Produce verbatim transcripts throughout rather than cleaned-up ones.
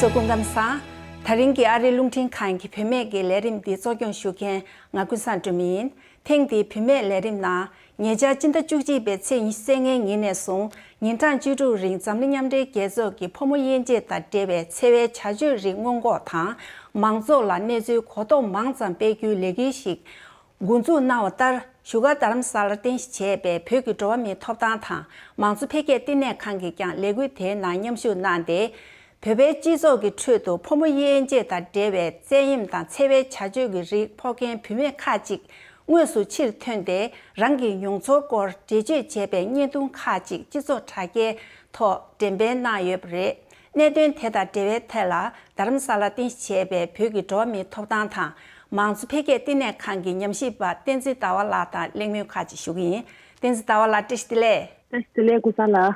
ཚོ་སྐུ་ཁམས་བཟང་། ད་རིང་གི་ཨ་རིའི་རླུང་འཕྲིན་ཁང་གི་བུད་མེད་ཀྱི་ལས་རིམ་འདི་གཙོ་སྐྱོང་ཞུ་མཁན་ང་ཀུན་བཟང་སྒྲོལ་མ་ཡིན། ཐེངས་འདིའི་བུད་མེད་ལས་རིམ་ནང་ཉེ་ཆར་སྤྱི་ཟླ་བཅུ་གཅིག་པའི་ཚེས་ཉི་ཤུ་རྩ་ལྔའི་ཉིན་ནས་བཟུང་ཉིན་གྲངས་བཅུ་དྲུག་རིང་འཛམ་གླིང་མཉམ་འབྲེལ་རྒྱལ་ཚོགས་ཀྱི་ཕོ་མོ་དབྱེ་འབྱེད་དང་འབྲེལ་བའི་འཚེ་བའི་བྱ་སྤྱོད་རིགས་སྔོན་འགོག་དང་མང་ཚོགས་ལ་གནས་ཚུལ་གོ་རྟོགས་མང་ཙམ་སྤེལ་རྒྱུའི་ལས་འགུལ་ཞིག་འགོ་འཛུགས་གནང་བ་ལྟར། བཞུགས་སྒར་རྡ་རམ་ས་ལར་རྟེན་གཞི་བྱས་པའི་བོད་ཀྱི་འགྲོ་བ་མིའི་ཐོབ་ཐང་དང་མང་གཙོ་འཕེལ་རྒྱས་བསྟི་གནས་ཁང་གིས་ཀྱང་ལས་འགུལ་དེའི་ནང་མཉམ་ཞུགས་གནང་སྟེ། བོད་པའི་སྤྱི་ཚོགས་ཀྱི་ཁྲོད་དུ་ཕོ་མོ་དབྱེ་འབྱེད་དང་འབྲེལ་བའི་བཙན་གཡེམ་དང་འཚེ་བའི་བྱ་སྤྱོད་ཀྱི་རིགས་ཕོག་མཁན་བུད་མེད་ཁག་ཅིག་དངོས་སུ་ཕྱིར་ཐོན་ཏེ། རང་གི་མྱོང་ཚོར་སྐོར་འགྲེལ་བརྗོད་བྱས་པའི་བརྙན་ཐུང་ཁག་ཅིག་སྤྱི་ཚོགས་དྲ་རྒྱའི་ཐོག་འགྲེམས་སྤེལ་གནང་ཡོད་པ་རེད། གནད་དོན་དེ་དང་འབྲེལ་བའི་ཐད་ལ། རྡ་རམ་ས་ལར་རྟེན་གཞི་བྱས་པའི་བོད་ཀྱི་འགྲོ་བ་མིའི་ཐོབ་ཐང་དང་མང་གཙོ་འཕེལ་རྒྱས་བསྟི་གནས་ཁང་གི་ཉམས་ཞིབ་པ་བསྟན་འཛིན་ཟླ་བ་ལགས་དང་གླེང་མོལ་ཁག་ཅིག་ཞུ་གི་ཡིན། བསྟན་འཛིན་ཟླ་བ་ལགས། བཀྲ་ཤིས་བདེ་ལེགས། བཀྲ་ཤིས་བདེ་ལེགས། ཀུན་བཟང་ལགས།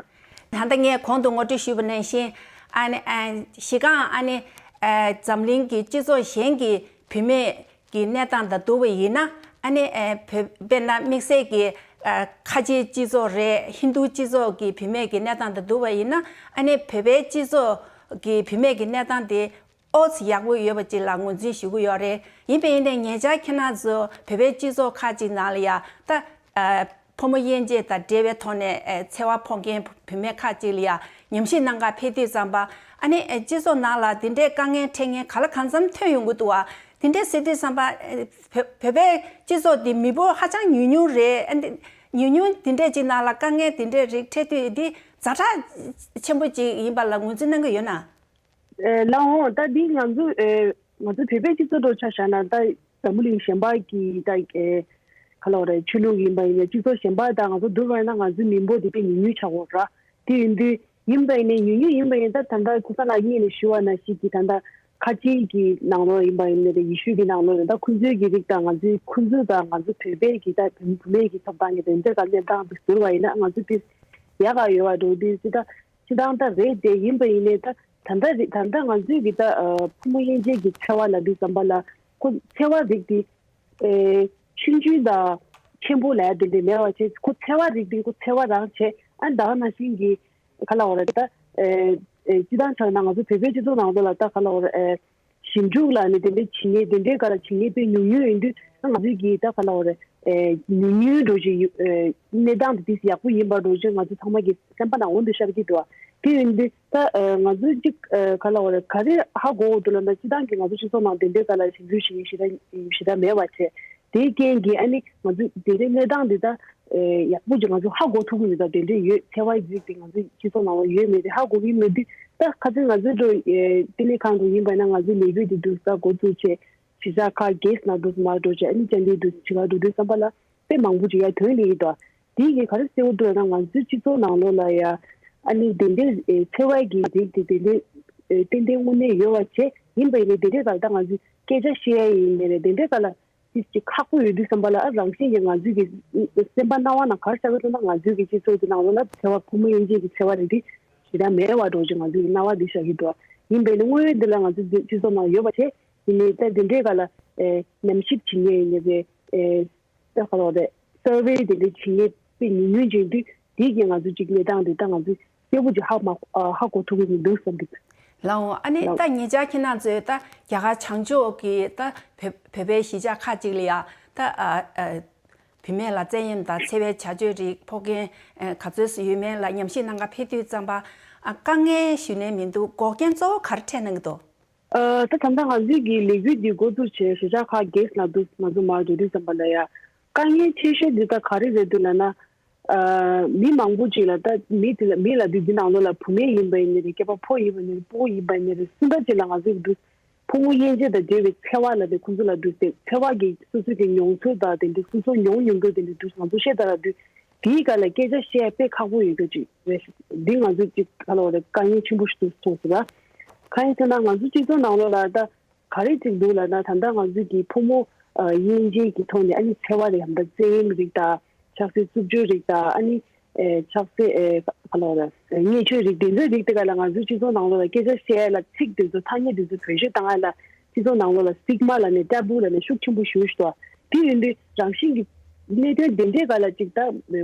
ད་ལྟ་ངས་གོང་དུ་ངོ་སྤྲོད་ཞུས་པ་ནང་བཞིན། ཨ་ནི་ཨ། གཞི་རྐང་ཨ་ནི་ཨ། འཛམ་གླིང་གི་སྤྱི་ཚོགས་གཞན་གྱི་བུད་མེད་ཀྱི་གནས་སྟངས་དང་བསྡུར་བ་ཡིན་ན། ཨ་ནི་ཨ། བོད་དཔེར་ན་དམིགས་བསལ་གྱི་ཨ། ཁ་ཆེའི་སྤྱི་ཚོགས་རེད། ཧིན་རྡུ་སྤྱི་ཚོགས་ཀྱི་བུད་མེད་ཀྱི་གནས་སྟངས་དང་བསྡུར་བ་ཡིན་ན། ཨ་ནི་བོད་པའི་སྤྱི་ཚོགས་ཀྱི་བུད་མེད་ཀྱི་གནས་སྟངས་དེ་ཨོ་ཙི་ཡག་པོ་ཡོད་པ་ཅིག་ལ་ངོས་འཛིན་ཞུ་གི་ཡོད་རེད། ཡིན་པས་ཡིན་ནའི་ཉེ་ཆར་ཁྱེད་རང་ཚོ་བོད་པའི་སྤྱི་ཚོགས་ཁག་ཅིག་ནང་ལ་ཡ་ད། ཨ། ཕོ་མོ་དབྱེ་འབྱེད་དང་འབྲེལ་བའི་ཐོག་ནས་ཨ། འཚེ་བ་ཕོག་མཁན་བུད་མེད་ཁག་ཅིག་ལ་ཡ་ཉམས་ཞིབ་གནང་གར་ཕེབས་དུས་ཙམ་པ། ཨ་ནི་ཨ། སྤྱི་ཚོགས་ནང་ལ་དེ་འདྲའི་དཀའ་ངལ་འཕྲད་མཁན་ག་ལ་གང་འཚམ་ཐོན་ཡོང་གི་འདུག་བ། དེ་འདྲ་ཟེར་དུས་ཙམ་པ། ཨ། བོད་བོད་པའི་སྤྱི་ཚོགས་འདི་མི་འབོར་ཧ་ཅང་ཉུང་ཉུང་རེད། ཨ། འདི་ཉུང་ཉུང་དེ་འདྲ་ཅིག་ནང་ལ་དཀའ་ངལ་དེ་འདྲའི་རིགས་འཕྲད་དུས་འདི་ཛ་དྲག་ཆེན་པོ་ཅིག་ཡིན་པ་ལ་ངོས་འཛིན་གནང་གི་ཡོད་ན། ཨེ། ལགས་འོང་། ད་འདི་ང་ཚོ་ཨེ། ང་ཚོ་བོད་པའི་སྤྱི་ཚོགས་འདྲ་ཆ་བཞག་ན། ད་འཛམ་བུ་གླིང་གཞན་པ་གི་ད་ཨེ། ག་ལབ་དགོས་རེད། ཆོས་ལུགས་ཡིན་པ་ཡིན་ན། སྤྱི་ཚོགས་གཞན་པ་དང་ང་ཚོ་བསྡུར་བ་ཡིན་ན་ང་ཚོའི་མི་འབོར་དེ་དཔེ་ཉུང་ཉུང་ཆགས་ཡོད་རེད། དེ་ཡིན་དུས་ཡིན་པ་ཡིན་ནའི་ཉུང་ཉུང་ཡིན་པ་ཡིན། ད་ད་ལྟ་ཀུན་བཟང་ལགས་ངོས་ནས་ཞུ་བ་ནང་བཞིན་གྱི་ད་ལྟ་ཁ་ཆེའི་གི་ནང་ལོགས་ཡིན་པ་ཡིན་ནའི་རེད། ཡེ་ཤུ་གི་ནང་ལོགས་ཡིན། ད་ཁོང་ཚོའི་གི་རིགས་དང་ང་ཚོའི་ཁོང་ཚོ་དང་ང་ཚོ་བོད་པའི་གི་ད་བུད་མེད་ཀྱི་ཐོབ་ཐང་གི་དོན་དེ་ག་གནས་སྟངས་དེ་བསྡུར་བ་ཡིན་ན། ང་ཚོ་དེ་ཡག་ག་ཡོད་པ་འགྲོ་དུས་ཅི་ད། སྤྱི་བཏང་ད་རེད་དེ། ཡིན་པ་ཡིན་ནའི་ད་ད་ལྟ་རེད། ད་ལྟ་ང་ཚོའི་གི་ད་ཨ། ཕོ་མོ་དབྱེ་འབྱེད་ཀྱི་འཚེ་བ་ལབ་དུས་ཙམ་པ་ལ། ཁོ་འཚེ་བ་རིགས་དེ་ཨེ། ཆུང་ཆུང་དང་ཆེན་པོ་ལབ་ཡ་དེ་འདྲ་མེད་པ་བྱས། ཁོ་འཚེ་བ་རིགས་དེ་ཁོ་འཚེ་བ་རང་བྱས། ཨ། ད་ག་ནང་བཞིན་གྱི་ག་ལབ་དགོས་རེད། ད་ཨེ། ཨེ། སྤྱི་བཏང་ཆ་བཞག་ན་ང་ཚོ་བོད་པའི་སྤྱི་ཚོགས་ནང་ལོགས་ལ་ད་ག་ལབ་དགོས་རེད། ཨེ། ཞིབ་འཇུག་ལ་ནི་དེ་འདྲའི་བྱེད་མཁན་དེ་འདྲའི་སྒང་ལ་བྱེད་མཁན་དཔེ་ཉུང་ཉུང་ཡིན་དུས། ང་ཚོའི་གི་ད་ག་ལབ་དགོས་རེད། ཨེ། ཉུང་ཉུང་འགྲོ་བཞིན་ཡོད། ཨེ། གནས་སྟངས་དེ་ཏོག་ཙམ་ཡག་པོ་ཡིན་པ་འགྲོ་བཞིན་ང་ཚོ་ཚང་མ་གི་སེམས་པ་ནང་འོང་དུ་ཤར་གྱི་འདུག་བ། དེ་ཡིན་དུས་ད་ཨེ། ང་ཚོས་གཅིག་ཨེ། ག་ལབ་དགོས་རེད། ག་རེ་ཧ་གོ་དགོས་འདུག་ལབ་ན། སྤྱི་བཏང་གི་ང་ཚོ་སྤྱི་ཚོགས་ནང་དེ་འདྲའི་སྒང་ལ་ཞིབ་འཇུག་བྱེད་མཁན་ཞེ་དྲག་ཞེ་དྲག་མེད་པ་བྱས། དེའི་རྐྱེན་གྱིས་ཨ་ནི་ང་ཚོས་དེ་འདྲའི་གནས་སྟངས་དེ་ད་ཨེ། ཡག་པོ་ཅིག་ང་ཚོས་ཧ་གོ་ཐུབ་ཀྱི་མི་འདུག་དེ་འདྲའི་ཡོད། འཚེ་བའི་རིགས་དེ་ང་ཚོའི་སྤྱི་ཚོགས་ནང་ལ་ཡོད་མེད་དེ་ཧ་གོ་གི་མེད་དུས། ད་ཁ་སང་ང་ཚོའི་འགྲོ་ཨེ། བསྟི་གནས་ཁང་དུ་ཡིན་པ་ན། ང་ཚོའི་ལས་འགུལ་དེ་འདུག་ས་འགོ་བཙུགས་བྱས། གཞིས་ཆགས་ཁག་གིས་ནང་དུ་མར་འགྲོ་བྱས། ཨ་ནི་བཅར་འདྲི་འདུག་བྱེད་ག་འགྲོ་དུས་ཙམ་པ་ལ་དཔེ་མང་པོ་ཅིག་ཡར་ཐོན་སླེབས་ཀྱི་འདུག་དེ་གིས་ག་རེ་གསལ་པོ་འདུག་ལབ་ན། ང་ཚོའི་སྤྱི་ཚོགས་ནང་ལོགས་ལ་ཡ་ཨ་ནི་དེ་འདྲའི་ཨེ། འཚེ་བའི་གི་རིགས་དེ་དེ་འདྲའི་ཨེ། ཏན་ཏན་དངོས་གནས་ཡོད་པ་བྱས། ཡིན་པ་ཡིན་ནའི་དེ་འདྲའི་སྒང་ལ་ད་ང་ཚོས་སྐད་ཆ་བཤད་ཡ་ཡིན་ནའི་རེད། དེ་འདྲའི་སྒང་ལ་ཅིག་ཅིག་ཁག་པོ་ཡོད་དུས་ཙམ་པ་ལ། ཨ། རང་བཞིན་གྱིས་ང་ཚོའི་གི་སེམས་པ་སྣང་བ་ནང་ག་རེ་ཤར་གི་འདུག་ན། ང་ཚོའི་གི་སྤྱི་ཚོགས་ཀྱི་ནང་ལོགས་ལ་འཚེ་བ། ཕོ་མོ་དབྱེ་འབྱེད་ཀྱི་འཚེ་བ་རིགས་དེ་ཞེ་དྲག་མེད་པ་འདྲ་བོ་ཅིག་ང་ཚོའི་གི་སྣང་བ་འདི་ཤར་གྱི་འདུག་ཡིན་པས་ནི་དངོས་ཡོད་འདི་ལ་ང་ཚོའི་སྤྱི་ཚོགས་ནང་ཡོད་པ་བྱས། ཡིན་ནའི་ད་དེ་འདྲའི་སྒང་ལ་ཨེ། ཉམས་ཞིབ་བྱེད་མཁན་ཡིན་ནའི་རེད། ཨེ། ད་ག་ལབ་དགོས་རེད། སར་ཝེ་དེ་འདྲ་བྱེད་མཁན་དཔེ་ཉུང་ཉུང་ཅིག་ཡིན་དུས། དེའི་རྐྱེན་ང་ཚོས་ཅིག་གནས་སྟངས་དེ་ད་ང་ཚོས་གསལ་པོ་ཅིག་ཧ་མ། ཨ། ཧ་གོ་ཐུབ་ཀྱི་མི་འདུག་བསམ་གྱི་འདུག་ལགས་འོང་། ཨ་ནི་ད་ཉེ་ཆར་ཁྱེད་རང་ཚོས་ད་རྒྱ་གར་བྱང་ཕྱོགས་ཀྱི་ད་བོད་བོད་པའི་གཞིས་ཆགས་ཁག་ཅིག་ལ་ཡ་ད་ཨ་ཨ་བུད་མེད་ལ་བཙན་གཡེམ་དང་འཚེ་བའི་བྱ་སྤྱོད་རིགས་ཕོག་མཁན་ཨ་ག་ཚོད་ཡོད་མེད་ལ་ཉམས་ཞིབ་གནང་གར་ཕེབས་དུས་ཙམ་པ། ཨ། དཀའ་ངལ་ཞུ་ནས་མི་འདུག་འགོག་རྐྱེན་གཙོ་བོ་ག་རེ་འཕྲད་གནང་གི་འདུག་ཨ། ད་ད་ལྟ་ང་ཚོའི་གི་ལས་འགུལ་འདི་འགོ་བཙུགས་བྱས་གཞིས་ཆགས་ཁག་བརྒྱད་ནང་དུ་ང་ཚོ་མར་འགྲོ་དུས་ཙམ་པ་ལ་ཡ། དཀའ་ངལ་ཆེ་ཤོས་འདི་ད་ག་རེ་རེད་འདུག་ལབ་ན། ཨ། མི་མང་པོ་ཅིག་ལ། ད་མི་དེ་ལ་མི་ལབ་དུས་འདི་ནང་ལོགས་ལ་བུད་མེད་ཡིན་པ་ཡིན་ནའི་རེད། སྐྱེས་པ་ཕོ་ཡིན་པ་ཡིན་ནའི་རེད། སྤོ་བོ་ཡིན་པ་ཡིན་ནའི་རེད། སུ་འདྲ་ཅིག་ལ་ང་ཚོའི་གི་འདུག་ཕོ་མོ་དབྱེ་འབྱེད་དང་འབྲེལ་བའི་འཚེ་བ་ལབ་དེ་ཁོང་ཚོ་ལ་འདུག་སྟེ། འཚེ་བ་གི་སོ་སོའི་གི་མྱོང་ཚོར་དང་དེ་འདྲའི་སོ་སོ་མྱོང་མྱོང་རྒྱུ་དེ་འདྲའི་འདུག་ང་ཚོ་ཤེས་ད་ར་འདུག་དེའི་སྒང་ལ་སྐད་ཆ་བཤད་དཔེ་ཁག་པོ་ཡོད་རྒྱུ་ཅིག་རེད། འདི་ང་ཚོ་ཅིག་ག་ལབ་དགོས་རེད། དཀའ་ངལ་ཆེན་པོ་ཞིག་ཏུ་མཐོང་སོང་ལ། གང་ཡིན་ཟེར་ན་ང་ཚོ་སྤྱི་ཚོགས་ནང་ལོགས་ལ་ད་ག་རེ་ཅིག་འདུག་ལབ་ན། ད་ལྟ་ང་ཚོ་གི་ཕོ་མོ་ཨ་དབྱེ་འབྱེད་ཀྱི་ཐོག་ནས་ཨ་ནི་འཚེ་བ་རེད། ད་བཙན་གཡེམ་རིགས་དང་ཆབ་སྲིད་རྩུབ་སྤྱོད་རིགས་དང་། ཨ་ནི་ཨེ་ཆབ་སྲིད་ཨེ་ག་ལབ་དགོས་རེད། བརྙས་བཅོས་རིགས་དེ་ཚོའི་རིགས་དེ་ག་ལ་ང་ཚོའི་སྤྱི་ཚོགས་ནང་ལོགས་ལ་སྐད་ཆ་བཤད་ཡ་ལ་ཚིག་དེ་ཚོ་ཐ་སྙད་དེ་ཚོ་བེད་སྤྱོད་བཏང་ཡ་ལ་སྤྱི་ཚོགས་ནང་ལོགས་ལ་སི་ཏིག་མ་ལབ་ནས་ཊ་བུ་ལབ་ནས་ཤུགས་ཆེན་པོ་ཞེ་པོ་ཞིག་འདུག་དེ་ཡིན་དུས་རང་བཞིན་གྱི་གནད་དོན་དེ་འདྲའི་སྒང་ལ་ཅིག་ད་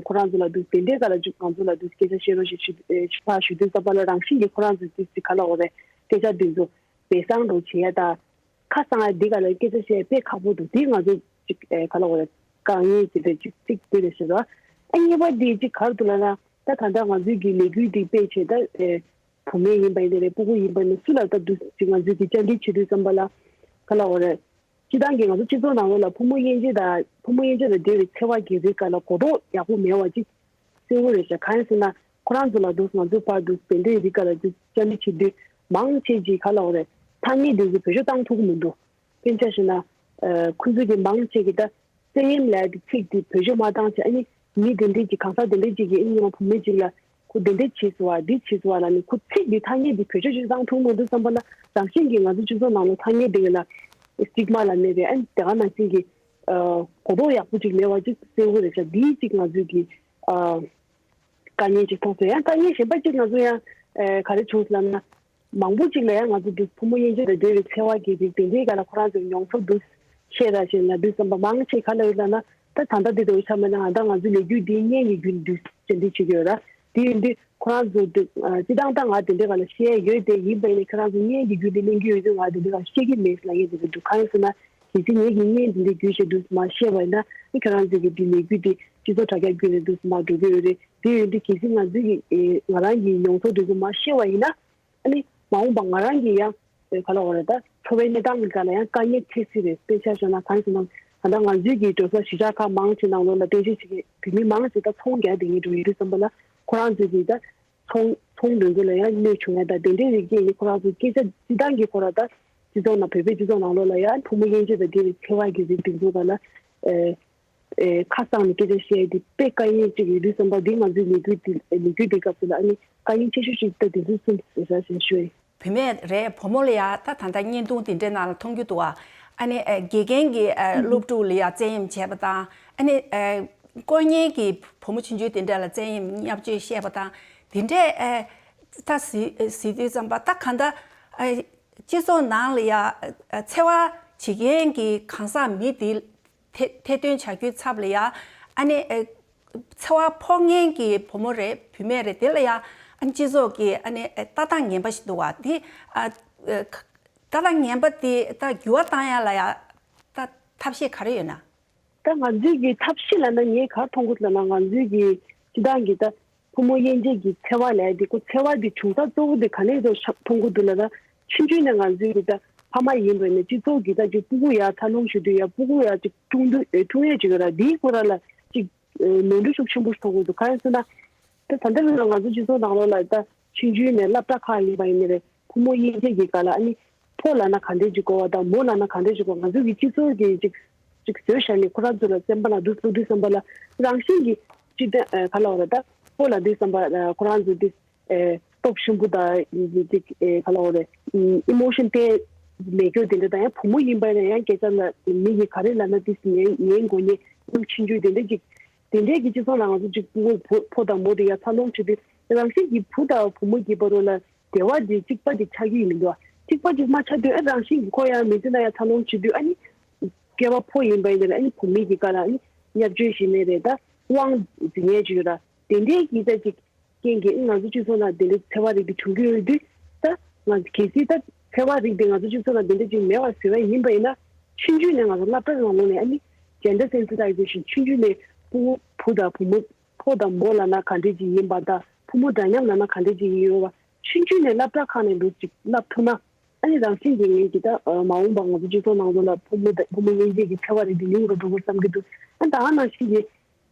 ཁོ་རང་ཚོ་ལ་འདུག་དེ་འདྲའི་སྒང་ལ་ཅིག་ང་ཚོ་ལ་འདུག་སྐད་ཆ་བཤད་རོགས་ཞེས་ཞུ་ཨེ་ཕར་ཞུ་དུས་ཙམ་པ་ལ་རང་བཞིན་གྱིས་ཁོ་རང་ཚོ་ཅིག་ཅིག་ག་ལབ་དགོས་རེད། སྐད་ཆ་འདི་ཚོ་སྦས་གསང་འདྲ་བྱེད་ཡ་དང་། ཁ་གསང་ཡ་འདི་ག་ལ་སྐད་ཆ་བཤད་ཡ་དཔེ་ཁག་པོ་འདུག་འདི་ང་ཚོ་ཅིག་ཨེ་ག་ལ་འོ་རེད། དཀའ་ངལ་ཅིག་རེད། ཅིག་ཅིག་འདི་རེད་ཤག་ར། ཨ་གཉིས་པ་འདི་ཅིག་ག་རེ་འདུག་ལབ་ན། ད་ད་ལྟ་ང་ཚོའི་གི་ལས་འགུལ་འདི་སྤེལ་བྱས། ད་ཨེ་བུད་མེད་ཡིན་པ་ཡིན་ནའི་རེད། སྤུ་གུ་ཡིན་པ་ཡིན་ནའི་སུ་ལ་ད་འདུག་ཅིག་ང་ཚོའི་གི་བཅར་འདྲི་བྱེད་དུས་ཙམ་པ་ལ་ག་ལ་འོ་རེད། སྤྱིར་བཏང་གི་ང་ཚོ་སྤྱི་ཚོགས་ནང་ལོགས་ལ་ཕོ་མོ་དབྱེ་འབྱེད་དང་ཕོ་མོ་དབྱེ་འབྱེད་དང་འབྲེལ་བའི་འཚེ་བ་གི་རིགས་སྒང་ལ་གོ་རྟོགས་ཡག་པོ་མེད་པ་ཅིག་གསལ་པོ་རེད་ཤག་གང་ཡིན་ཟེར་ན། ཁོ་རང་ཚོ་ལ་འདུག་ང་ཚོའི་བར་དུ་དེ་འདྲའི་རིགས་སྒང་ལ་ཅིག་བཅར་འདྲི་བྱེད་དུས་མང་ཆེ་ཅིག་ག་ལ་འོ་རེད། ཐ་སྙད་དེ་ཚོ་བེད་སྤྱོད་བཏང་ཐུབ་ཀྱི་མི་འདུག་དཔེར་ཆ་བཞག་ན། ཨ་ཁོ་ཚོ་གི་མང་ཆེ་གིས་ད་བཙན་གཡེམ་ལབ་ཡ་དེ་ཚིག་དེ་བེད་སྤྱོད་མ་བཏང་བྱས། ཨ་ནི་མི་དེ་འདྲས་ཀྱི་གང་ཟག་དེ་འདྲས་ཅིག་གིས་ཨ་ནི་ང་བུད་མེད་ཅིག་ལ་ཁོ་དེ་འདྲས་བྱས་སོང་བ། འདི་བྱས་སོང་བ་ལབ་ནས་ཁོ་ཚིག་འདི་ཐ་སྙད་འདི་བེད་སྤྱོད་ཅིག་བཏང་ཐུབ་མི་འདུག་བསམ་པ་ལ། རང་བཞིན་གྱིས་ང་ཚོ་སྤྱི་ཚོགས་ནང་ལ་ཐ་སྙད་འདི་ལ་སི་ཊིག་མ་ལབ་ནའི་རེད། ཨ་ནི་དེ་ག་ནང་བཞིན་གྱི་ཨ་གོ་རྟོགས་ཡག་པོ་ཅིག་མེད་པ་ཅིག་གསལ་པོ་རེད་ཤག་འདི་ཅིག་ང་ཚོས་ཀྱི་ཨ་དཀའ་ངལ་ཅིག་མཐོང་སོང་། ཡང་དཀའ་ངལ་གཞན་པ་ཅིག་ང་ཚོ་ཡང་ཨ་ག་རེ་བྱུང་སོང་ལབ་ན། མང་པོ་ཅིག་ལ་ཡང་ང་ཚོ་འདི་ཕོ་མོ་དབྱེ་འབྱེད་དང་འབྲེལ་བའི་འཚེ་བ་གི་རིགས་དེ་འདྲའི་སྒང་ལ་ཁོ་རང་ཚོའི་མྱོང་ཚོར་འདུག་བཤད་ར་བྱས་ན། འདུག་བསམ་པ་མང་ཆེ་ག་ལ་ཡོད་ལབ་ན། ད་ད་ལྟ་འདི་འདྲ་བོ་ཆགས་མེད་ན། ང་ད་ང་ཚོའི་ལས་འགུལ་འདི་བརྙན་གྱི་བརྒྱུད་འདུག་ཅེས་འདི་བྱེད་ཀྱི་ཡོད་ར། དེ་ཡིན་དུས་ཁོ་རང་ཚོ་འདི་ཨ་སྤྱིར་བཏང་ད་ང་དེ་འདྲའི་སྒང་ལ་བཤད་ཡོད་དེ། ཡིན་པ་ཡིན་ནའི་ཁྱེད་རང་ཚོ་བརྙན་གྱི་བརྒྱུད་འདི་གླེང་གི་ཡོད་དུས་ང་དེ་འདྲའི་སྒང་བཤད་ཀྱི་མེད་ལབ་ཡས་དེ་འདྲ་འདུག་གང་ཡིན་ཟེར་ན། གལ་སྲིད་ངེད་ཀྱིས་བརྙན་འདི་འདྲའི་བརྒྱུད་བཤད་འདུག་མ་བཤད་པ་ཡིན་ན། ཨ་ཁྱེད་རང་ཚོའི་གི་འདི་ལས་འགུལ་འདི་སྤྱི་ཚོགས་དྲ་རྒྱ་བརྒྱུད་ནས་འདུག་མ་འགྲོ་གི་ཡོད་རེད། དེ་ཡིན་དུས་གལ་སྲིད་ང་ཚོའི་གི་ཨེ་ང་རང་གི་མྱོང་ཚོར་འདི་ཚོ་མ་བཤད་པ་ཡིན་ན། ཨ་ནི་མ་འོངས་པ་ང་རང་གི་ཡང་ཨེ་ག་ལ་འོ་རེད། ད་འཚོ་བའི་གནས་སྟངས་ཀྱི་སྒང་ལ་ཡང་དཀའ་ངལ་འཕྲད་སྲིད་རེད། དཔེར་ཆ་བཞག་ན་གང་ཡིན་ཟེར་ན། ད་ལྟ་ང་ཚོའི་གི་འགྲོ་ས་གཞིས་ཆགས་ཁག་མང་ཆེ་ནང་ལོགས་ལ་རྟེན་གཞི་བྱེད་མཁན་བོད་མི་མང་ཆེ་ད་ཚོང་རྒྱག་བསྡད་མཁན་འགྲོ་ཡོད་དུས་ཙམ་པ་ལ། ཁོ་རང་ཚོའི་གི་ད་ཚོང་ཚོང་དེ་ཚོ་ལ་ཡང་གནོད་བྱུང་ཡ་ད་དེ་འདྲའི་རིགས་ཀྱི་ཡིན། ཁོ་རང་ཚོའི་སྐད་ཆ་སྤྱིར་བཏང་གི་ཁོ་རང་ད་སྤྱི་ཚོགས་ནང་བོད་པའི་སྤྱི་ཚོགས་ནང་ལོགས་ལ་ཡང་ཕོ་མོ་དབྱེ་འབྱེད་དང་འབྲེལ་བའི་འཚེ་བ་གི་རིགས་དེ་ཚོ་སྒང་ལ་ཨེ་ཨེ་ཁ་གསང་ནས་སྐད་ཆ་བཤད་ཡ་དེ་དཔེ་དཀའ་ངལ་ཅིག་ཡོད་དུས་ཙམ་པ། འདི་ང་ཚོའི་ལས་འགུལ་འདི་ལས་འགུལ་འདིའི་སྐབས་སུ་ལ་ཨ་ནི་དཀའ་ངལ་ཆེ་ཤོས་ཤིག་ད་དེ་ཚོ་གསུམ་ཟེར་ས་ཞེས་ཞུ་ཡིན། བུད་མེད་རེད། བུ་མོ་ལ་ཡ་ད་ད་ལྟ་བརྙན་ཐུང་དེ་འདྲའི་ནང་ལ་མཐོང་རྒྱུ་འདུག་བ། ཨ་ནི་ཨ་དགེ་རྒན་གྱིས་ཨ་སློབ་ཕྲུག་ལ་ཡ་བཙན་གཡེམ་བྱས་པ་དང་། ཨ་ནི་ཨ་དཀོན་གཉེར་གྱིས་བུ་མོ་ཆུང་ཆུང་དེ་འདྲ་ལ་བཙན་གཡེམ་བརྙས་བཅོས་བཤད་པ་དང་དེ་འདྲས་ཨ་ད་གཟིགས་གཟིགས་དུས་ཙམ་པ། ད་གང་ལྟར་ཨ་སྤྱི་ཚོགས་ནང་ལ་ཡ་ཨ་འཚེ་བ་བྱེད་མཁན་གྱི་གང་ཟག་མི་དེ་ཐེར་ཐེར་འདོན་བྱ་རྒྱུའི་ཚབ་ལ་ཡ། ཨ་ནི་ཨ་འཚེ་བ་ཕོག་མཁན་གྱི་བུ་མོ་རེད། བུད་མེད་རེད། དེ་ལ་ཡ་ཨ་ནི་སྤྱི་ཚོགས་ཀྱི་ཨ་ནི་ཨ་ལྟ་སྟངས་ངན་པ་ཞིག་འདུག་བ། དེ་ཨ་ཨ་ལྟ་སྟངས་ངན་པ་དེ་ད་འགྱུར་བ་བཏང་ཡ་ལ་ཡ་ད་ཐབས་ཤེས་ག་རེ་ཡོད་ན། ད་ང་ཚོས་ཀྱི་ཐབས་ཤེས་ལབ་ན་ངས་ག་རེ་མཐོང་གི་འདུག་ལབ་ན། ང་ཚོས་ཀྱི་སྤྱིར་བཏང་གི་ད་ཕོ་མོ་དབྱེ་འབྱེད་ཀྱི་འཚེ་བ་ལབ་ཡ་དེ། ཁོ་འཚེ་བ་དེ་བྱུང་ས་གཙོ་བོ་དེ་ག་ནས་འདུག་མཐོང་གི་འདུག་ལབ་ན། ཆུང་ཆུང་ནས་ང་ཚོའི་གི་ད་ཕ་མ་ཡིན་པ་ནས་སྤྱི་ཚོགས་ཀྱི་ད་ཅིག་སྤུ་གུ་ཡ་འཚར་ལོངས་བྱེད་དུས་ཡ། སྤུ་གུ་ཡ་ཅིག་འཁྲུངས་དུས་ཨེ་འཁྲུངས་ཡས་ཅིག་ཡོད་ར། དེའི་སྐོར་ལ་ཅིག་ཨེ་ནོར་འཁྲུལ་ཤུགས་ཆེན་པོ་ཞིག་མཐོང་གི་འདུག་གང་ཡིན་ཟེར་ན། ད་ད་ལྟ་ལ་ང་ཚོ་སྤྱི་ཚོགས་ནང་ལོགས་ལ་ད་ཆུང་ཆུང་ནས་སློབ་གྲྭ་ཁག་ཡིན་པ་ཡིན་ནའི་རེད། ཕོ་མོ་དབྱེ་འབྱེད་ཀྱི་སྒང་ལ་ཨ་ནི་ཕོ་ལབ་ན་ག་འདྲས་ཅིག་གོ་བ་དང་། མོ་ལབ་ན་ག་འདྲས་ཅིག་གོ། ང་ཚོ་གི་སྤྱི་ཚོགས་ཀྱི་ཅིག་ཅིག་བཟོས་བཞག་ནས་ཁོ་རང་ཚོ་ལ་སེམས་པ་ནང་དུ་བླུགས་དུས་ཙམ་པ་ལ། རང་བཞིན་གྱིས་ཅིག་ད་ཨ་ག་ལ་བ་རེད། ད་ཕོ་ལབ་དུས་ཙམ་པ་ཨ་ཁོ་རང་ཚོ་དེ་ཨེ་སྟོབས་ཆེན་པོ་དང་ཅིག་ཨེ་ག་ལ་བ་རེད། ཨེམ་ཨི་མོ་ཤན་དེ་མེད་རྒྱུ་དེ་འདྲ་དང་། ཡང་བུ་མོ་ཡིན་པ་ཡིན་ན་ཡང་སྐད་ཆ་ལ་མི་ཡིས་ག་རེ་ལབ་ན་དེ་ཉན་ཉན་དགོས་ནས་སེམས་ཆུང་ཆུང་དེ་འདྲ་ཅིག་དེ་འདྲའི་གི་སྤྱི་ཚོགས་ནང་ང་ཚོ་གཅིག་པུ་ཕོ་ཕོ་དང་མོ་དེ་ཡ་འཚར་ལོངས་བྱེད་དུས། རང་བཞིན་གྱིས་བུ་དང་བུ་མོ་གི་བར་དུ་ལ་འབྲེལ་བ་དེ་གཅིག་པ་དེ་ཆགས་ཀྱི་ཡོད་མི་འདུག་གཅིག་པ་གཅིག་མ་ཆགས་དུས་ཨ་རང་བཞིན་གྱིས་ཁོ་ཡང་མི་ཚེ་ནང་ཡ་འཚར་ལོངས་བྱེད་དུས། ཨ་ནི་སྐྱེས་པ་ཕོ་ཡིན་པ་ཡིན་ན་ཨ་ནི་བུད་མེད་ཀྱི་སྒང་ལ་ཨ་ནི་བརྙས་བཅོས་བྱེད་ནི་རེད། ད་དབང་འཛིན་ཡས་ཅིག་ཡོད་ར། དེ་འདྲའི་གི་ད་ཅིག་རྐྱེན་གྱིས་ང་ཚོ་སྤྱི་ཚོགས་ནང་དེ་འདྲའི་འཚེ་བ་རིགས་དེ་བྱུང་གི་ཡོད་དུས། ད་ང་གལ་སྲིད་ད་འཚེ་བ་རིགས་དེ་ང་ཚོ་སྤྱི་ཚོགས་ནང་དེ་འདྲ་ཅིག་མེད་པ་བཟོ་བ་ཡིན་པ་ཡིན་ན། ཆུང་ཆུང་ནས་ང་ཚོ་སློབ་གྲྭ་ནང་ལོགས་ནས་ཨ་ནི་gender sensitization ཆུང་ཆུང་ནས་ཕྲུ་གུ་བུ་དང་བུ་མོ་ཕོ་དང་མོ་ལབ་ན་ག་འདྲས་ཅིག་ཡིན་པ་དང་། ཕོ་མོ་འདྲ་མཉམ་ལབ་ན་ག་འདྲས་ཅིག་ཡིན་ཡོད་པ་ཆུང་ཆུང་ནས་སློབ་གྲྭ་ཁག་ནས་འདུག་ཅིག་བསླབ་ཐུབ་ན། ཨ་ནི་རང་བཞིན་གྱིས་ངེད་ཀྱི་ད་མ་འོངས་པ་ང་ཚོ་སྤྱི་ཚོགས་ནང་ལོགས་ལ་ཕོ་མོ་དང་ཕོ་མོ་དབྱེ་འབྱེད་ཀྱི་འཚེ་བ་རིགས་དེ་ཉུང་རུ་འགྲོ་དགོས་བསམ་གྱི་འདུག་ཨ་ད་ག་ནང་བཞིན་གྱི་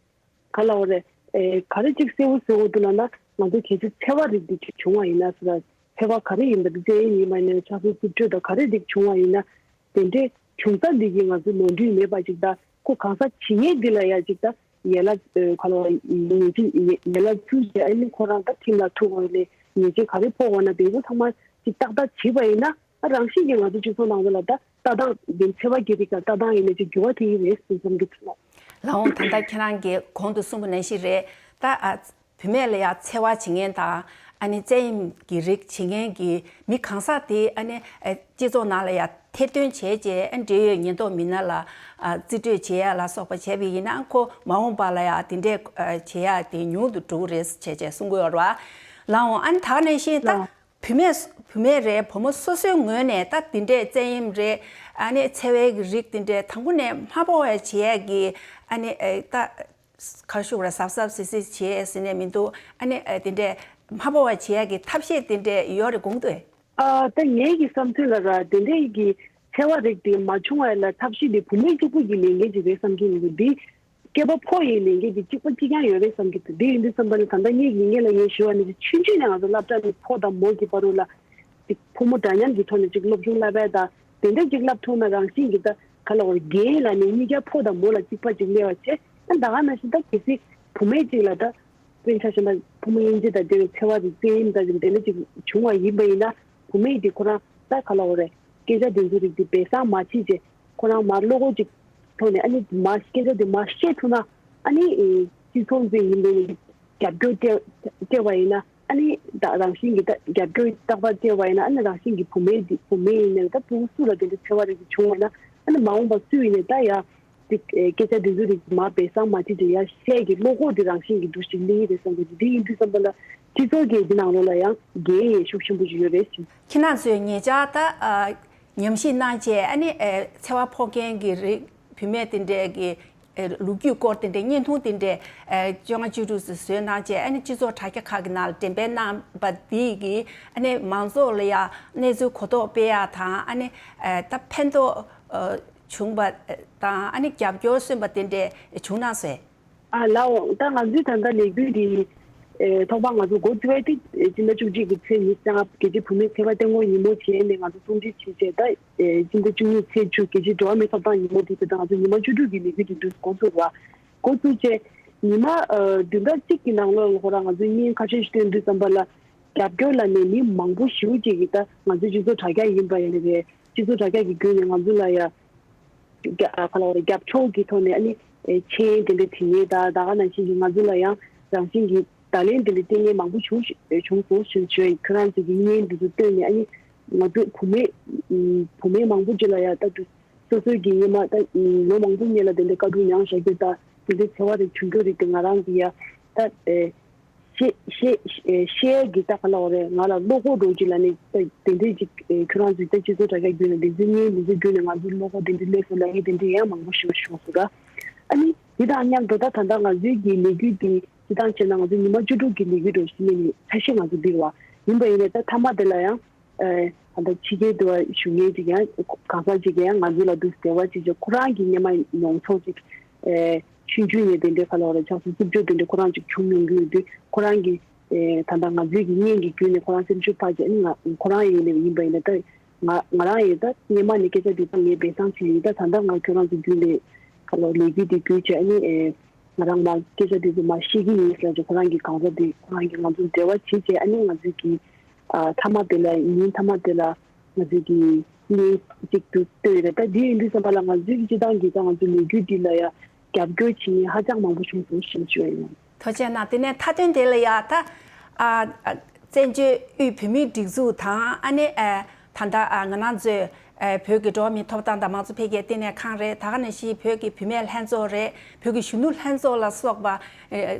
ག་ལ་བ་རེད། ཨེ་ག་རེ་ཅིག་གསལ་པོ་གསལ་པོ་འདུག་ལབ་ན། ང་ཚོ་གལ་སྲིད་འཚེ་བ་རིགས་འདི་ཅིག་བྱུང་བ་ཡིན་ན་ཟེར་ན། འཚེ་བ་ག་རེ་ཡིན་པ་འདི་བཙན་གཡེམ་ཡིན་པ་ཡིན་ན། ཆབ་སྲིད་རྩིས་སྤྲོད་དང་ག་རེ་ཅིག་བྱུང་བ་ཡིན་ན། དེ་འདྲའི་བྱུང་ས་འདི་གིས་ང་ཚོ་ནོར་འཁྲུལ་མེད་པ་ཅིག་དང་། ཁོ་གང་ཟག་བྱེད་མཁན་འདི་ལ་ཡ་ཅིག་ད་ཡན་ལག་ཨེ་ག་ལ་བ་ཡིན་ཅིག་ཡན་ལག་བཙུགས་བྱས། ཨ་ནི་ཁོ་རང་ད་ཁྲིམས་ལ་ཐུག་དགོས་ལས་ཉེས་ཆད་ག་རེ་ཕོག་དགོས་ན་དེ་ཚོ་ཚང་མ་ཅིག་ཏག་ཏག་བྱས་པ་ཡིན་ན། ཨ་རང་བཞིན་གྱིས་ང་ཚོ་སྤྱི་ཚོགས་ནང་ལོགས་ལ་ད་ལྟ་སྟངས་འདི་འཚེ་བ་གི་རིགས་ལ་ལྟ་སྟངས་ཡིན་ན་ཅིག་འགྱུར་བ་ཐེབས་ཀྱི་རེད་ཟེར་བསམ་གྱི་འདུག་ལགས། ལགས་འོང་། ད་ལྟ་ཁྱེད་རང་གིས་གོང་དུ་གསུངས་པ་ནང་བཞིན་རེད། ད་ཨ་བུད་མེད་ལ་ཡ་འཚེ་བ་བྱེད་མཁན་དང་། ཨ་ནི་བཙན་གཡེམ་གྱི་རིགས་བྱེད་མཁན་གྱི་མི་གང་ཟག་དེ་ཨ་ནི་ཨ་སྤྱི་ཚོགས་ནང་ལ་ཡ་ཐེར་འདོན་བྱས་རྗེས། ཨ་འབྲེལ་ཡོད་ཉེན་རྟོག་མི་སྣ་ལ་ཨ་རྩིས་སྤྲོད་བྱེད་ཡ་ལ་སོགས་པ་བྱས་པ་ཡིན་ན། ཁོ་མ་འོངས་པ་ལ་ཡ་དེ་འདྲས་ཨ་བྱེད་ཡ་དེ་ཉུང་དུ་འགྲོ་གི་རེད་བྱས་བྱས་གསུང་གི་ཡོད་རེད་བ། ལགས་འོང་། ཨ་ནི་ད་ག་ནང་བཞིན་ད། ལགས། བུད་མེད་ བུད་མེད་རེད། བུ་མོ་སོ་སོའི་ངོས་ནས་ད་འདི་འདྲའི་བཙན་གཡེམ་རེད། ཨ་ནི་འཚེ་བའི་གི་རིགས་འདི་འདྲའི་དང་པོ་ནས་མ་ཕོག་པ་བྱེད་ཡས་ཀྱི་ཨ་ནི་ཨེ་ད་ག་རེ་ཞུ་དགོས་རེད། གཟབ་གཟབ་སིལ་སིལ་བྱེད་ཟེར་ནས་མི་འདུག་ཨ་ནི་ཨེ་དེ་འདྲས་མ་ཕོག་པ་བྱེད་ཡག་གི་ཐབས་ཤེས་དེ་འདྲས་ཡོད་རེད་དགོངས་འདུག་ཨ། ད་ངའི་གི་བསམ་ཚུལ་ལ་ར་དེ་འདྲས་ཀྱི་འཚེ་བ་རིགས་དེ་མ་བྱུང་བ་ལ་ཐབས་ཤེས་དེ་བུད་མེད་གཅིག་པུ་གི་ལས་འགན་ཅིག་རེད་བསམ་གྱི་མི་འདུག་འདི་སྐྱེས་པ་ཕོ་ཡི་ལས་འགན་དེ་གཅིག་པ་གཅིག་རྐྱང་ཡོད་རེད་བསམ་གྱི་འདུག་འདི་ཡིན་དུས་བསམ་པ་ལ་ད་ལྟ་ངས་ངས་ལ་ངས་ཞུ་བ་ནི་ཆུང་ཆུང་ནས་ང་ཚོ་སློབ་གྲྭ་ནས་ཕོ་དང་མོ་གི་བར་དུ་ལ་དེ་ཕོ་མོ་འདྲ་མཉམ་གྱི་ཐོག་ནས་ཅིག་སློབ་སྦྱོང་བསླབ་པ་དང་དེ་འདྲས་ཅིག་བསླབ་ཐུབ་ན་རང་བཞིན་གྱི་ད་ག་ལ་བར་རྒན་ལ་ནི་གཉིས་ཀ་ཕོ་དང་མོ་ལ་གཅིག་པ་ཅིག་སླེབས་པ་བྱས། ད་ད་ག་ནང་བཞིན་ད་གལ་སྲིད་བུད་མེད་ཅིག་ལ་ད། དཔེར་ཆ་བཞག་ན་ཕོ་མོ་དབྱེ་འབྱེད་དང་འབྲེལ་བའི་འཚེ་བ་དེ་བཙན་གཡེམ་དང་དེ་འདྲ་ཅིག་བྱུང་བ་ཡིན་པ་ཡིན་ན་བུད་མེད་དེ་ཁོ་རང་ད་ག་ལ་འོ་རེད། སྐད་ཆ་དེ་ཚོ་རིགས་དེ་སྦས་གསང་མ་བྱེད་ཅེས་ཁོ་རང་མར་བློ་ཁོག་ཅིག་ཐོག་ནས་ཨ་ནི་མ་སྐད་ཆ་དེ་མ་བཤད་ཐུབ་ན་ཨ་ནི་སྤྱི་ཚོགས་འཛིན་ཡིན་པའི་རྒྱབ་སྐྱོར་སྤྲད་སྤྲད་པ་ཡིན་ན་ཨ་ནི་ད་རང་བཞིན་གྱི་ད་རྒྱབ་སྐྱོར་རྟག་པར་སྤྲད་པ་ཡིན་ན་ཨ་ནི་རང་བཞིན་གྱི་བུད་མེད་དེ་བུད་མེད་ཡིན་ནའི་ད་ཕྲུ་གུ་སུ་ལ་དེ་འདྲ་འཚེ་བ་རིགས་དེ་བྱུང་བ་ཡིན་ན་ཨ་ནི་མ་འོངས་པ་སུ་ཡིན་ནའི་ད་ཡ། ཅིག་ཨེ་སྐད་ཆ་འདི་ཚོ་རིགས་མ་སྦས་གསང་མ་བྱེད་ཅིག་ཡ་བཤད་ཀྱི་བློ་ཁོག་འདི་རང་བཞིན་གྱི་འདུ་ཞིག་གླེང་གི་རེད་བསམ་གྱི་འདུག་འདི་ཡིན་དུས་བསམ་པ་ལ་སྤྱི་ཚོགས་ཀྱི་འདི་ནང་ལོགས་ལ་ཡང་འགན་ཡང་ཤུགས་ཆེན་པོ་ཞིག་ཡོད་རེད་ཟེར། ཁྱེད་རང་ཚོས་ཉེ་ཆར་ད་ཨ་ཉམས་ཞིབ་གནང་བྱས་ཨ་ནི་ཨེ་འཚེ་བ་ཕོག་མཁན་གྱི་རིགས་བུད་མེད་དེ་འདྲས་ཀྱི་ཨེ་ལོ་རྒྱུས་སྐོར་དེ་འདྲས་བརྙན་ཐུང་དེ་འདྲས་ཨེ་བཅོ་ལྔ་བཅུ་དྲུག་ཙམ་བཟོས་གནང་བྱས་ཨ་ནི་སྤྱི་ཚོགས་དྲ་རྒྱ་ཁག་གི་ནང་ལ་འགྲེམས་སྤེལ་གནང་པ་འདི་གིས་ཨ་ནི་མང་ཚོགས་ལ་ཡང་གནས་ཚུལ་གོ་རྟོགས་སྤེལ་ཡག་དང་ཨ་ནི་ཨེ་ད་ཕན་ཐོགས་ཨ། བྱུང་བ་དང་ཨ་ནི་རྒྱབ་སྐྱོར་སོན་པ་དེ་འདྲས་བྱུང་ན་ཟེར། ཨ་ལའོ། ད་ང་ཚོའི་ད་ལྟ་ལས་འགུལ་འདི་ཨེ་ཐོག་མར་ང་ཚོ་འགོ་བཙུགས་པའི་དེ་སྤྱི་ཟླ་བཅུ་གཅིག་གི་ཚེས་ཉི་ཤུ་རྩ་ལྔ་རྒྱལ་སྤྱིའི་བུད་མེད་ཚེ་དབང་བརྟན་བཀུར་ཉིན་མོ་བྱས་ནས་ང་ཚོ་བསྲུང་བརྩི་བྱས་རྗེས་ད་ཨེ་སྤྱི་ཟླ་བཅུ་གཉིས་ཚེས་བཅུ་རྒྱལ་སྤྱིའི་འགྲོ་བ་མིའི་ཐོབ་ཐང་ཉིན་མོ་དེ་དེ་ད་ང་ཚོ་ཉི་མ་བཅུ་དྲུག་གི་ལས་འགུལ་དེ་འདུག་འགོ་བཙུགས་པ། འགོ་བཙུགས་རྗེས་ཉི་མ་ཨ་བདུན་ཕྲག་གཅིག་གི་ནང་ལོགས་ལ་ཁོ་རང་ང་ཚོའི་བརྙན་ཁ་ཤས་ཤིག་བཏོན་དུས་ཙམ་པ་ལ་རྒྱབ་སྐྱོར་ལ་ནས་མི་མང་པོ་ཞེ་པོ་ཅིག་གིས་ད་ང་ཚོའི་སྤྱི་ཚོགས་དྲ་རྒྱ་ཡིན་པ་ཡིན་ནའི་རེད། སྤྱི་ཚོགས་དྲ་རྒྱ་གི་བརྒྱུད་ནས་ང་ཚོ་ལ་ཡ། རྒྱ་ཨ་ག་ལ་བ་རེད། རྒྱབ་ཕྱོགས་ཀྱི་ཐོག་ནས་ཨ་ནི་ཨེ་མཆན་དེ་འདྲ་བྲིས་མཁན་དང་ད་ག་ནང་བཞིན་གྱི་ང་ཚོ་ལ་ཡང་རང་བཞིན་གྱི་བརྡ་ལན་དེ་འདྲ་སྟེར་མཁན་མང་པོ་བྱུང་ཞེས་བྱུང་སོང་ཞེས་ཞུ་ཡ་ཡིན། ཁྱོད་རང་ཚོ་གི་བརྙན་འདི་ཚོ་བཏོན་ནས་ཨ་ནི་ང་ཚོ་བུད་མེད་ཨུམ་བུད་མེད་མང་པོ་ཅིག་ལ་ཡ་ད་དུ་སོ་སོའི་གི་སྔོན་མ་ད་ཨུམ་ལོ་མང་པོ་སྔོན་ལ་དེ་འདྲ་དཀའ་སྡུག་མྱངས་བཞག་རྒྱུ་དང་དེ་འདྲའི་འཚེ་བ་རིགས་བྱུང་རྒྱུ་རིགས་དེ་ང་རང་གི་ཡ་ད་ཨེ། ཤེས་ཤེས་ཤེས་ཀྱི་ད་ག་ལ་བ་རེད། ང་ལ་བློ་ཁོག་འགྲོ་གི་ལ་ནི་ད་དེ་འདྲས་ཅིག་ཨེ་ཁྱོད་རང་ཚོའི་ད་སྤྱི་ཚོགས་དྲ་རྒྱ་བརྒྱུད་ནས་འདི་ཚོའི་བརྙན་འདི་ཚོ་བརྒྱུད་ནས་ང་ཚོའི་བློ་ཁོག་དེ་འདྲས་སླེབས་སོང་ལབ་ཡས་དེ་འདྲས་ཡང་མང་པོ་ཞིག་བྱུང་སོང་ར། ཨ་ནི་འདི་དང་མཉམ་དུ་ད་ད་ལྟ་ང་ཚོའི་གི་ལས་འགུལ་འདི་སྤྱི་བཏང་བྱས་ན་ང་ཚོའི་ཉི་མ་བཅུ་དྲུག་གི་ལས་འགུལ་འགྲོ་བཞིན་ནས་ནི་ཆ་ཤས་ང་ཚོ་འདི་རེད་བ། ཡིན་པ་ཡིན་ནའི་ད་མཐའ་མ་དེ་ལ་ཡང་ཨེ་ད་ལྟ་ཕྱི་རྒྱལ་དུ་བ་བཞུགས་མཁན་ཅིག་ཡང་གང་ཟག་ཅིག་གིས་ཡང་ང་ཚོ་ལ་འདུག་འབྲེལ་བ་བྱེད་ཅིག་ཁོ་རང་གི་སྔོན་མ་མྱོང་ཚོར་ཅིག་ཨེ་ཆུང་ཆུང་ནས་དེ་འདྲའི་ག་ལ་བ་རེད། ཆགས་སོང་རྩུབ་སྤྱོད་དེ་འདྲ་ཁོ་རང་ཅིག་བྱུང་མྱོང་གི་ཡོད་དུས་ཁོ་རང་གི་ཨེ་ད་ལྟ་ང་ཚོའི་གི་བརྙན་གྱི་བརྒྱུད་ནས་ཁོ་རང་སེམས་ཤུགས་འཕར་བྱས་ཨ་ནི་ང་ཁོ་རང་ཡིན་ནའི་ཡིན་པ་ཡིན་ན་ད་ང་ང་རང་ཡིན་ད་སྔོན་མ་ནས་སྐད་ཆ་འདི་ཚོ་ངས་སྦས་གསང་བྱས་ཡིན། ད་ད་ལྟ་ང་ཁྱོད་རང་ཚོ་བརྒྱུད་ནས་ག་ལ་ལས་འགུལ་འདི་བརྒྱུད་བྱས་ཨ་ནི་ཨེ་ང་རང་མ་སྐད་ཆ་འདི་ཚོ་མ་བཤད་ཀྱི་ཡིན་ཟེར་ལ་ཅིག་ཁོ་རང་གི་གང་ཟག་འདི་ཁོ་རང་གི་ང་ཚོ་འབྲེལ་བ་བྱེད་བྱས་ཨ་ནི་ང་ཚོའི་གི་ཨ་མཐའ་མ་དེ་ལ་ཉིན་མཐའ་མ་དེ་ལ་ང་ཚོའི་གི་བརྙན་གཅིག་ཏུ་བཏོན་ཡོད་རེད། ད་འདི་ཡིན་དུས་ཙམ་པ་ལ་ང་ཚོའི་གི་སྤྱི་བཏང་གི་ད་ང་ཚོའི་ལས་འགུལ་འདི་ལ་ཡ་རྒྱབ་སྐྱོར་བྱེད་མཁན་ཧ་ཅང་མང་པོ་བྱུང་སོང་ཞེས་ཞུ་བ་ཡིན། ཐུགས་རྗེ་གནང་། དེ་ནས་མཐའ་དོན་དེ་ལ་ཡ་ད་ཨ་ཨ་བཙན་བྱོལ་དབུས་བོད་མིའི་སྒྲིག་འཛུགས་དང་ཨ་ནི་ཨ་ད་ལྟ་ཨ་ང་རང་ཚོའི་ཨ་བོད་ཀྱི་འགྲོ་བ་མིའི་ཐོབ་ཐང་དང་མང་གཙོ་འཕེལ་རྒྱས་ལྟེ་གནས་ཁང་རེད། ད་ག་ནང་བཞིན་བོད་ཀྱི་བུད་མེད་ལྷན་ཚོགས་རེད། བོད་ཀྱི་གཞོན་ནུ་ལྷན་ཚོགས་ལ་སོགས་པ་ཨ་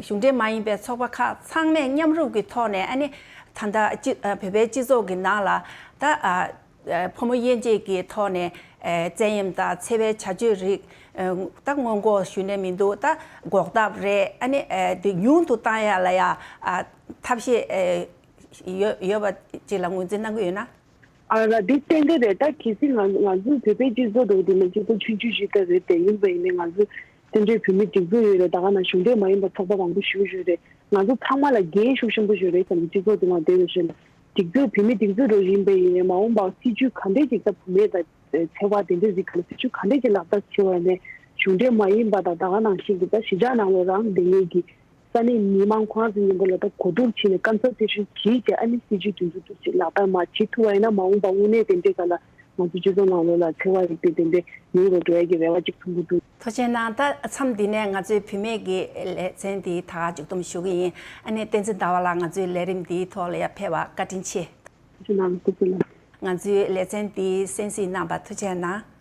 གཞུང་འབྲེལ་མ་ཡིན་པའི་ཚོགས་པ་ཁག་ཚང་མས་མཉམ་རུབ་ཀྱི་ཐོག་ནས་ཨ་ནི་ད་ལྟ་སྤྱི་ཨ་བོད་པའི་སྤྱི་ཚོགས་ཀྱི་ནང་ལ་ད་ཨ། ཕོ་མོ་དབྱེ་འབྱེད་ཀྱི་ཐོག་ནས་བཙན་གཡེམ་དང་འཚེ་བའི་བྱ་སྤྱོད་རིགས་ད་སྔོན་འགོག་ཞུ་ནས་མི་འདུག་ད་འགོག་ཐབས་རེད། ཨ་ནི་དེ་ཉུང་དུ་བཏང་ཡ་ལ་ཡ་ཐབས་ཤེས་ཡོད་ཡོད་པ་ཅིག་ལ་ངོས་འཛིན་གནང་གི་ཡོད་ན། ཨ་ར་འདི་ཏན་ཏན་རེད། ད་གལ་སྲིད་ང་ང་ཚོ་བོད་པའི་སྤྱི་ཚོགས་འདྲ་བོ་འདི་ནི་སྤྱི་ཚོགས་ཆུང་ཆུང་ཞིག་ད་རེད་དེ་ཡིན་པ་ཡིན་ནའི་ང་ཚོ་བཙན་བྱོལ་བོད་མི་སྒྲིག་འཛུགས་ཡོད་རེད། ད་ག་ནང་གཞུང་འབྲེལ་མ་ཡིན་པ་ཚོགས་པ་མང་པོ་ཞིག་ཡོད་རེད། ང་ཚོ་ཚང་མ་ལ་འགན་ཤུགས་ཆེན་པོ་ཞིག་རེད་བསམ་གྱི། སྤྱི་ཚོགས་འདི་ནང་བསྡད་ཡོད་ཞེ་ན། སྒྲིག་འཛུགས་བོད་མི་སྒྲིག་འཛུགས་རུ་ཡིན་པ་ཡིན་ནའི་མ་འོངས་པར་སྲིད་ཇུས་ག་འདྲས་ཅིག་ད་བུད་མེད་དང་འཚེ་བ་དེ་འདྲས་རིགས་ག་ལ་སྲིད་ཇུས་ག་འདྲས་ཅིག་ལག་བསྟར་བྱེད་པ་ནས་གཞུང་འབྲེལ་མ་ཡིན་པ་དང་ད་ག་ནང་བཞིན་གྱི་ད་གཞིས་ཆགས་ནང་ལོགས་རང་བསྡད་མཁན་གྱི་ས་གནས་མི་མང་ཁོ་རང་ཚོའི་མཉམ་པོ་ལ་ད་གོ་བསྡུར་བྱས་ནས་སྐམ་ས་ཚད་གཞི་བྱས་བྱས་ཨ་ནི་སྲིད་ཇུས་དེ་ཚོ་ཏོག་ཙམ་ལག་བསྟར་མ་བྱེད་ཐུབ་པ་ཡིན་ན་མ་འོངས་པ་དངོས་གནས་དེ་འདྲས་ག་ལ་ང་ཚོ་སྤྱི་ཚོགས་ནང་ལོགས་ལ་འཚེ་བ་རིགས་དེ་དེ་འདྲས་ཉུང་རུ་འགྲོ་ཡ་གི་རེ་བ་ཅིག་མཐོང་གི་འདུག་ཐུགས་རྗེ་གནང་། ད་མཚམས་འདི་ནས་ང་ཚོའི་བུད་མེད་ཀྱི་ལེ་ཚན་འདི་ད་ག་མཇུག་བསྡོམས་ཞུ་གི་ཡིན། ཨ་ནི་བསྟན་འཛིན་ཟླ་བ་ལགས་ང་ཚོའི་ལས་རིམ་འདིའི་ཐོག་ལ་ཡ་ཕེབས་པ་བཀའ་དྲིན་ཆེ། ཐུགས་རྗེ་གནང་། ཐུགས་རྗེ་གནང་། ང་ཚོའི་ལེ་ཚན་འདི་གསན་གཟིགས་གནང་བ་ཐུགས་རྗེ་གནང་།